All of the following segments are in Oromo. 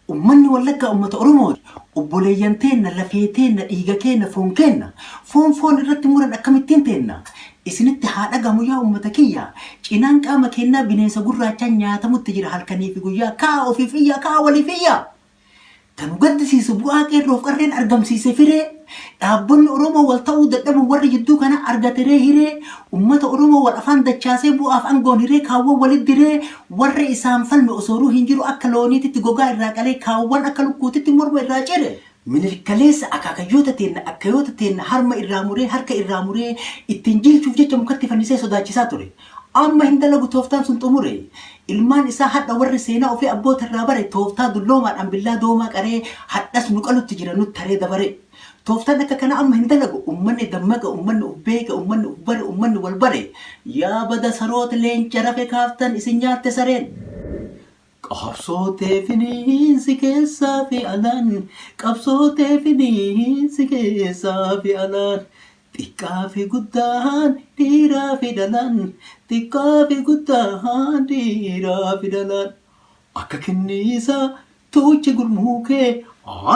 Ummanni Wallaggaa ummata Oromooti. Obboleeyyan teenna, lafee teenna, dhiiga keenna, foon keenna. Foon foon irratti muran akkamittiin teenna? Isinitti haa dhagahamu yaa ummata kiyya. Cinaan qaama keennaa bineensa gurraachaan nyaatamutti jira halkanii fi guyyaa. Ka'aa ofiif iyyaa, ka'aa waliif iyyaa! Kan nu gaddisiisu bu'aa qeerroof qarreen argamsiise firee, dhaabbonni Oromoo wal ta'uu dadhabuun warri jidduu kanaa argateree hiree, ummata Oromoo wal afaan dachaasee bu'aaf angoon hiree kaawwan walit diree, warra isaan falme osoo ruuhiin jiru akka looniititti gogaa irraa qalee kaawwan akka lukkuutitti morma irraa cire. Minilik kaleessa akaakayyoota teenna akkayoota teenna harma irraa muree harka irraa muree ittiin jiilchuuf jecha mukatti fannisee sodaachisaa ture. Amma hin dalagu tooftaan sun xumure. Ilmaan isaa hadha warri seenaa ofii abboota irraa bare tooftaa dulloomaadhaan billaa doomaa qaree hadhas nu qalutti jira nut taree dabaree. Tooftaan akka kanaa amma hin dalagu ummanni dammaqa ummanni uf beeka ummanni uf bare ummanni wal bare. Yaa bada saroota leenca rafe kaaftan isin nyaatte sareen. Qabsoo tee finiinsi keessaa fi alaan Qabsoo tee finiinsi keessaa fi alaan Xiqqaa fi guddaan dhiiraa fi dhalaan Xiqqaa fi guddaan dhiiraa fi dhalaan Akka kinniisaa tuuchi gurmuu kee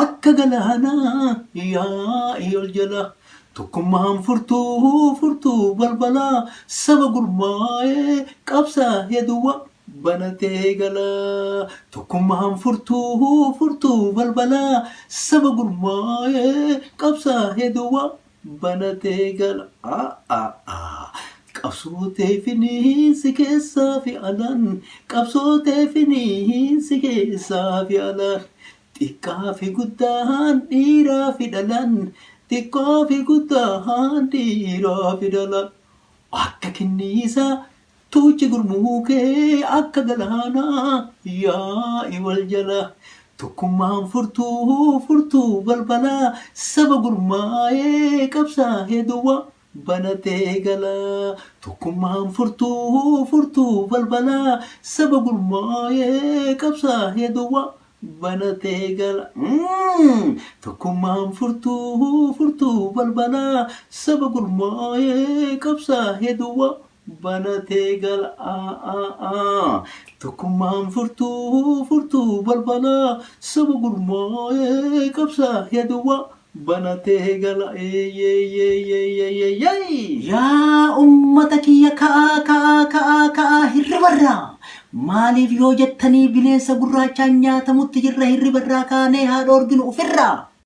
Akka galaanaa yaa'ii ol jalaa Tokkummaan furtuu furtuu balbalaa Saba gurmaa'ee qabsaa'e duwwaa banatee gala. Tokkummaan furtuu furtuu balbalaa saba gurmaa'ee qabsaa'e duwwaa banatee gala. Qabsoo tee finiinsi keessaa fi alaan qabsoo tee finiinsi keessaa fi alaan xiqqaa fi guddaan dhiiraa fi dhalaan xiqqaa fi guddaan dhiiraa fi dhalaan akka kinniisaa Tuuchi gurmuu kee akka galaanaa yaa'i wal jala. Tokkummaan furtuu furtuu balbalaa saba gurmaa'ee qabsaa'e duwwaa banatee gala. Tokkummaan furtuu furtuu balbalaa saba gurmaa'ee qabsaa'e duwwaa banatee gala. Tokkummaan furtuu furtuu balbalaa saba gurmaa'ee qabsaa'e duwwaa banatee gala aa Tokkummaan furtuu furtuu balbalaa saba gurmaa'ee qabsaa'e duwwaa banatee gala eeyyeeyyeeyyeeyyeeyyeey. Yaa ummata kiyya ka'aa ka'aa ka'aa ka'aa hirribarraa maaliif yoo jettanii bineensa gurraachaan nyaatamutti jirra hirribarraa kaanee haa dhoorginu ufirraa.